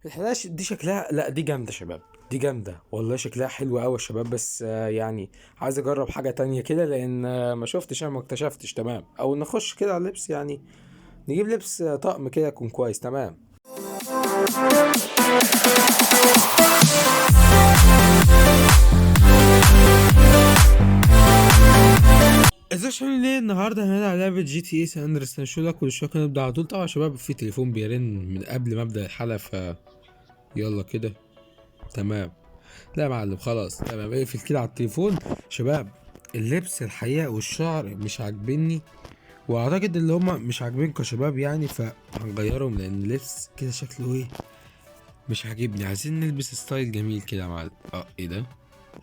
الحلاقة دي شكلها، لا دي جامدة شباب، دي جامدة والله، شكلها حلو قوي يا شباب. بس يعني عايز اجرب حاجة تانية كده، لان ما شفتش، انا ما اكتشفتش. تمام، او نخش كده على اللبس، يعني نجيب لبس، طقم كده يكون كويس. تمام. ازيك عاملين ايه؟ النهارده هنلعب لعبه GTA San Andreas. هنشوف لك كل شوية كده، نبدا على طول. طبعا يا شباب في تليفون بيرن من قبل ما ابدا الحلقة، ف يلا كده. تمام، لا يا معلم خلاص، تمام اقفل كده على التليفون. شباب اللبس الحقيقة والشعر مش عاجبني، واعتقد اللي هما مش عاجبينكم يا شباب يعني، فهنغيرهم لان اللبس كده شكله ايه مش عاجبني. عايزين نلبس ستايل جميل كده يا معلم. ايه ده؟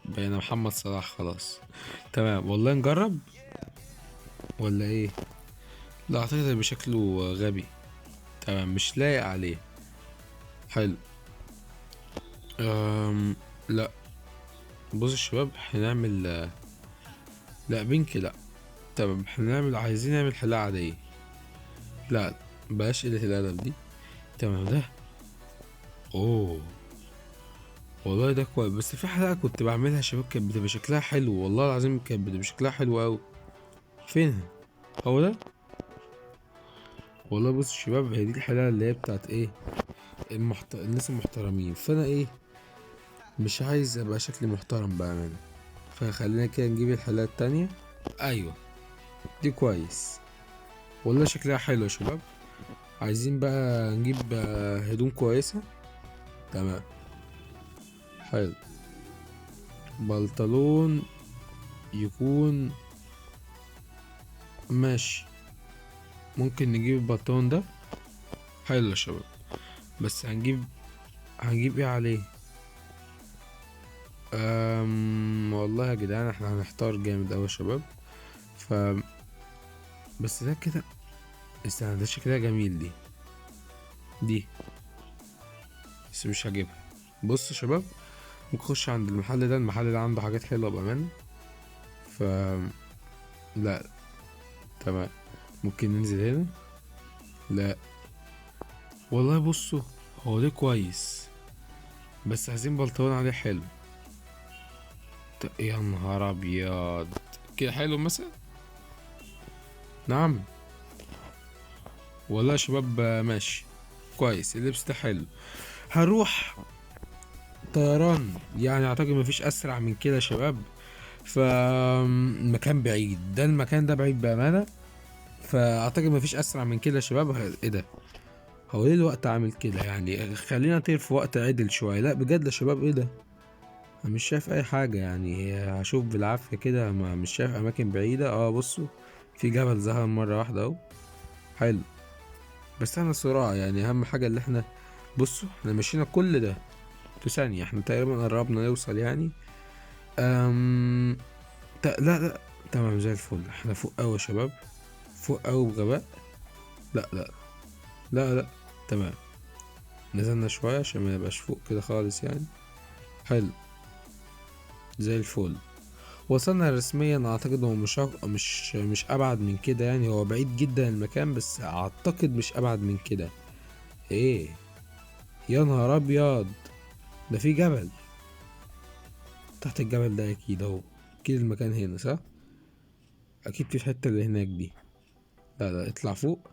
بقينا محمد صلاح خلاص. تمام والله نجرب ولا ايه؟ لا اعتقد هيبقى شكله غبي. تمام مش لايق عليه. حلو. لا بص يا شباب هنعمل، لا بينك لا. تمام عايزين نعمل حلاقة عادية. لا بلاش قلة الأدب دي. تمام ده اوه والله ده كويس. بس في حلقة كنت بعملها يا شباب كانت بتبقى شكلها حلو، والله العظيم كانت بتبقى شكلها حلو أوي. فينها؟ هو ده؟ والله بص يا شباب هي دي الحلقة اللي هي بتاعت ايه؟ الناس المحترمين. فأنا ايه مش عايز ابقى شكلي محترم بأمانة، فخلينا كده نجيب الحلقة التانية. ايوه دي كويس والله شكلها حلو يا شباب. عايزين بقى نجيب هدوم كويسة. تمام حلو. بنطلون يكون ماشي، ممكن نجيب البنطلون ده حلو يا شباب. بس هنجيب ايه عليه؟ والله يا جدعان احنا هنحتار جامد اوي يا شباب. بس ده كده استنى، ده شكلها جميل دي بس مش هجيبها. بص يا شباب ممكن اخش عند المحل ده، المحل ده عنده حاجات حلوة بأمانة. لا تمام ممكن ننزل هنا. لا والله بصوا هو ده كويس، بس عايزين بلطون عليه حلو. يا نهار ابيض كده حلو مثلا. نعم والله يا شباب ماشي كويس، اللبس ده حلو. هنروح طيران يعني، اعتقد مفيش اسرع من كده يا شباب. فمكان بعيد، ده المكان ده بعيد بامانه، فاعتقد مفيش اسرع من كده يا شباب. ايه ده؟ هو ليه الوقت عامل كده يعني؟ خلينا نطير في وقت عدل شوية. لا بجد يا شباب ايه ده؟ انا مش شايف اي حاجة يعني، هشوف بالعافية كده، مش شايف اماكن بعيدة. بصوا في جبل ظهر مرة واحدة اهو، حلو. بس احنا صراع يعني، اهم حاجة اللي احنا بصوا احنا مشينا كل ده في ثانية، احنا تقريبا قربنا نوصل يعني. لا لا تمام زي الفل، احنا فوق قوي يا شباب، فوق قوي بغباء. لا لا لا لا تمام، نزلنا شوية عشان ما نبقاش فوق كده خالص يعني. حلو زي الفل، وصلنا رسميا. اعتقد هو مش ابعد من كده يعني، هو بعيد جدا المكان بس اعتقد مش ابعد من كده. ايه يا نهار ابيض، ده في جبل تحت الجبل ده اكيد اهو، اكيد المكان هنا صح؟ اكيد في الحتة اللي هناك دي. لا لا اطلع فوق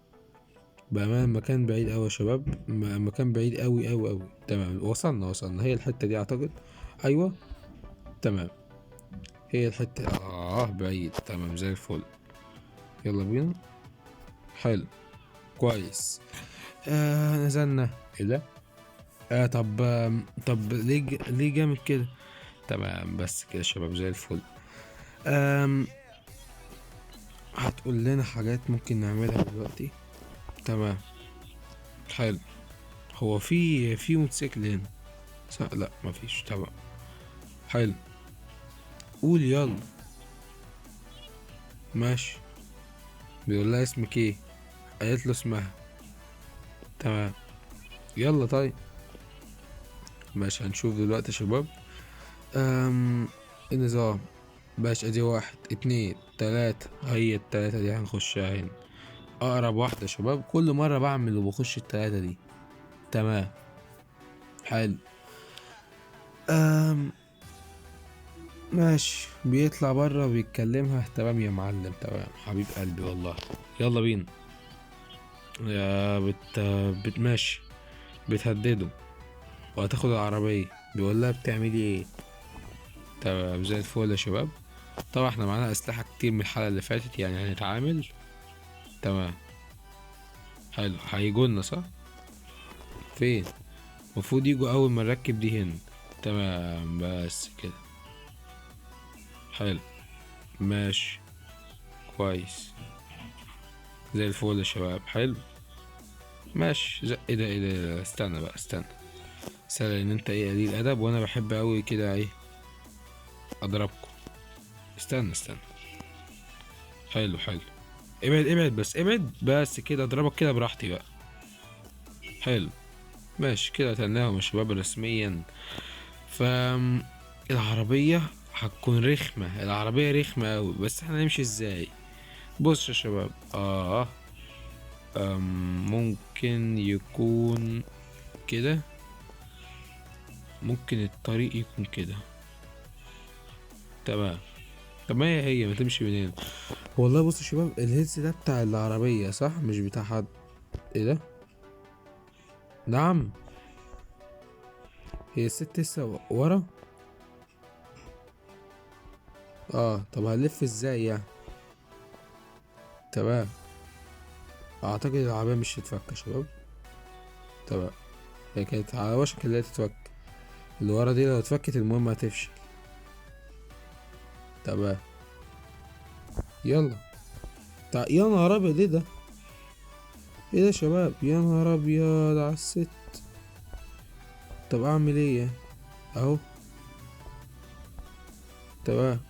بأمانة، المكان بعيد أوي يا شباب، مكان بعيد أوي أوي أوي. تمام وصلنا هي الحتة دي أعتقد. أيوة تمام هي الحتة، بعيد. تمام زي الفل، يلا بينا. حلو كويس. نزلنا. ايه ده؟ طب ليه جامد كده؟ تمام بس كده يا شباب زي الفل. هتقول لنا حاجات ممكن نعملها دلوقتي. تمام حلو. هو في موتوسيكل هنا صح؟ لا مفيش. تمام حلو، قول يلا. ماشي، بيقول لها اسمك ايه؟ قالت له اسمها. تمام يلا. طيب ماشي هنشوف دلوقتي يا شباب. النظام باش، ادي 1 2 3، هي التلاتة دي هنخشها هنا، اقرب واحدة يا شباب. كل مرة بعمل وبخش التلاتة دي. تمام حلو. ماشي، بيطلع بره وبيتكلمها. تمام يا معلم، تمام حبيب قلبي والله. يلا بينا يا بت بت ماشي. بتهدده وهتاخد العربية، بيقول لها بتعملي ايه. تمام زي الفل يا شباب. طبعا احنا معانا اسلحة كتير من الحلقة اللي فاتت، يعني هنتعامل. تمام حلو. هيجولنا صح؟ فين؟ المفروض يجوا اول ما نركب دي هنا. تمام بس كده. حلو ماشي كويس زي الفل يا شباب. حلو ماشي. ايه ده، ايه ده، إيه ده؟ استنى بقى، استنى استنى، لان انت ايه قليل ادب وانا بحب اوي كده ايه اضربكم. استنى استنى. حلو حلو، ابعد ابعد بس، ابعد بس كده، اضربك كده براحتي بقى. حلو ماشي كده، قتلناهم يا شباب رسميا. ف العربية هتكون رخمة، العربية رخمة أوي، بس احنا نمشي ازاي؟ بص يا شباب، ممكن يكون كده، ممكن الطريق يكون كده. تمام. طب ما هي هي ما تمشي من هنا. والله بص يا شباب، الهيلث ده بتاع العربية صح؟ مش بتاع حد. ايه ده؟ نعم، هي الست لسه ورا. طب هنلف ازاي يعني؟ تمام، اعتقد العربية مش هتتفك يا شباب. تمام، هي كانت على وشك اللي هي تتفك، اللي ورا دي لو اتفكت المهم هتفشل. تمام يلا. يا نهار ابيض، ايه ده؟ ايه ده يا شباب؟ يا نهار ابيض على الست. طب اعمل ايه يعني؟ اهو. تمام،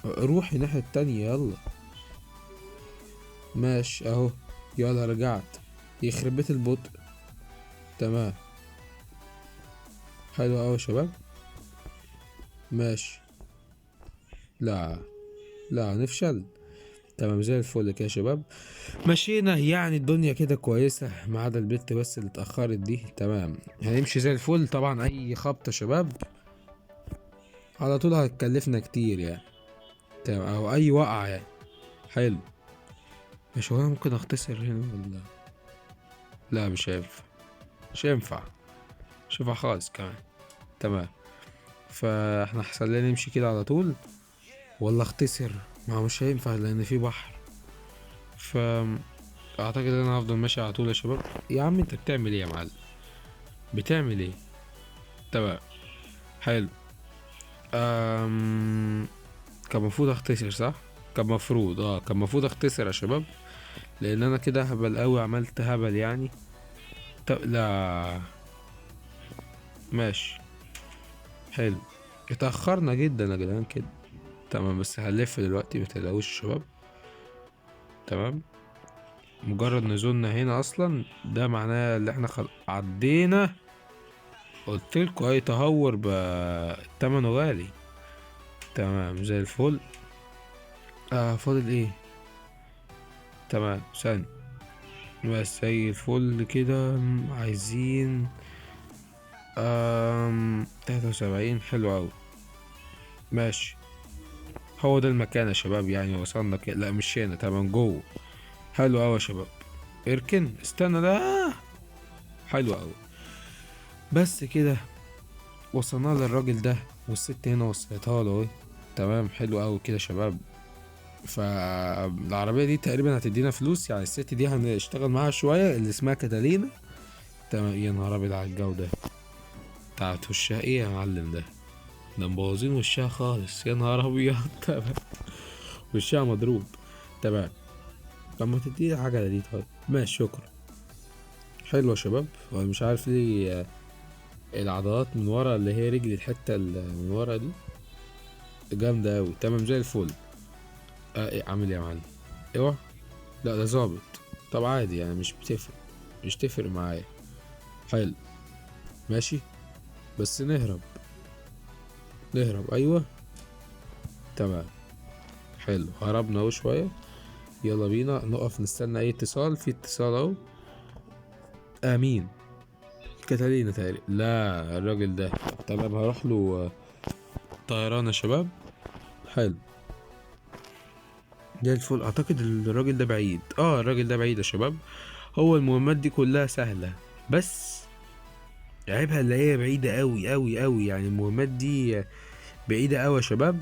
روحي الناحية التانية. يلا ماشي اهو. يلا رجعت. يخرب بيت البطء. تمام حلو اوي يا شباب. ماشي، لا لا نفشل. تمام زي الفل كده يا شباب. مشينا يعني، الدنيا كده كويسة ما عدا البت بس اللي اتأخرت دي. تمام هنمشي زي الفل. طبعا اي خبطة يا شباب على طول هتكلفنا كتير يعني. تمام، او اي وقعة يعني. حلو ماشي. هو انا ممكن اختصر هنا ولا لا؟ مش هينفع، مش هينفع، مش هينفع خالص كمان. تمام، فاحنا احسن لنا نمشي كده على طول ولا اختصر؟ ما هو مش هينفع لان في بحر. ف اعتقد ان انا هفضل ماشي على طول يا شباب. يا عم انت بتعمل ايه يا معلم؟ بتعمل ايه؟ تمام حلو. كان المفروض اختصر صح؟ كان المفروض، كان المفروض اختصر يا شباب، لان انا كده هبل قوي، عملت هبل يعني. طب لا ماشي حلو. اتاخرنا جدا يا جدعان كده. تمام بس هنلف دلوقتي، ما تقلقوش يا شباب. تمام، مجرد نزولنا هنا اصلا ده معناه ان احنا عدينا. قلت لكم اي تهور بتمنه غالي. تمام زي الفل. فاضل ايه؟ تمام ثانية بس. زي الفل كده. عايزين 73. حلو اوي ماشي. هو ده المكان يا شباب يعني، وصلنا كده. لا مش هنا. تمام جوه. حلو اوي يا شباب. اركن، استنى ده حلو اوي. بس كده وصلنا للراجل ده، والست هنا وصلتها له اهي. تمام حلو اوي كده يا شباب. فالعربية دي تقريبا هتدينا فلوس يعني، الست دي هنشتغل معاها شوية، اللي اسمها كاتالينا. تمام. يا نهار ابيض على الجو ده، بتاعت وشها ايه يا معلم؟ ده مبوظين وشها خالص. يا نهار ابيض. تمام وشها مضروب. تمام طب ما تديني العجلة دي طيب. ماشي شكرا. حلو يا شباب. هو مش عارف ليه العضلات من ورا اللي هي رجلي الحتة اللي من ورا دي جامدة أوي. تمام زي الفل. إيه عامل ايه يا معلم؟ اوعى. لا ده ظابط. طب عادي يعني، مش بتفرق، مش تفرق معايا. حلو ماشي. بس نهرب، نهرب. ايوه تمام حلو، هربنا اهو شويه. يلا بينا نقف نستنى اي اتصال. في اتصال اهو. امين. كاتالينا تقريبا. لا الراجل ده. تمام هروح له طيران يا شباب. حلو زي الفل. اعتقد الراجل ده بعيد. الراجل ده بعيد يا شباب. هو المهمات دي كلها سهلة، بس عيبها اللي هي بعيدة قوي قوي قوي، يعني المهمات دي بعيدة قوي يا شباب.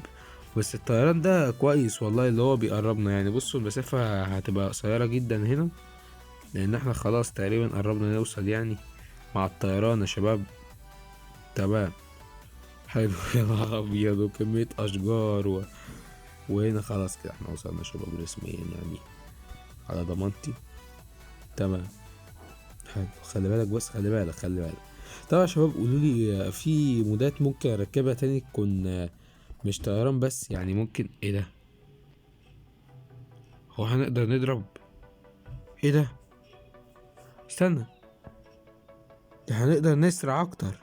بس الطيران ده كويس والله، اللي هو بيقربنا يعني. بصوا المسافة هتبقى قصيرة جدا هنا، لان احنا خلاص تقريبا قربنا نوصل يعني مع الطيران يا شباب. تمام حلو. يا نهار ابيض، وكمية اشجار وهنا خلاص كده احنا وصلنا يا شباب رسميا يعني على ضمانتي. تمام حلو. خلي بالك بس، خلي بالك، خلي بالك. طبعا يا شباب قولوا لي في مودات ممكن اركبها تاني تكون مش طيران بس، يعني ممكن ايه ده؟ هو هنقدر نضرب؟ ايه ده؟ استنى، ده هنقدر نسرع اكتر.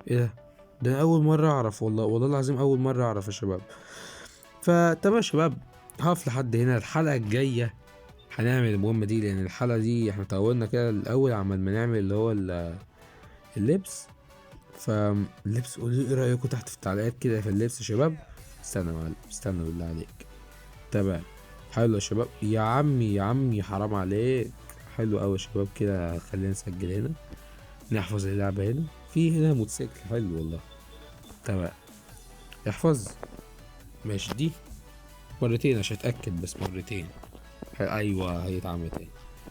ايه ده؟ ده انا اول مره اعرف والله، والله العظيم اول مره اعرف يا شباب. فتمام يا شباب، هقف لحد هنا. الحلقه الجايه هنعمل المهمه دي، لان الحلقه دي احنا طولنا كده الاول عمال ما نعمل اللي هو اللبس. فاللبس قولوا لي ايه رايكم تحت في التعليقات كده في اللبس يا شباب. استنى يا معلم، استنى بالله عليك. تمام حلو يا شباب. يا عمي يا عمي حرام عليك. حلو قوي يا شباب كده. خلينا نسجل هنا، نحفظ اللعبه هنا. في هنا موتوسيكل حلو والله. تمام احفظ ماشي. دي مرتين عشان اتاكد، بس مرتين. ايوه هيتعمل تاني.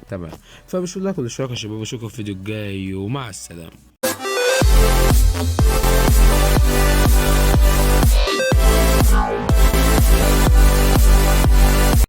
تمام. فبشوف لكم الاشتراك يا شباب، واشوفكم في الفيديو الجاي، ومع السلامه.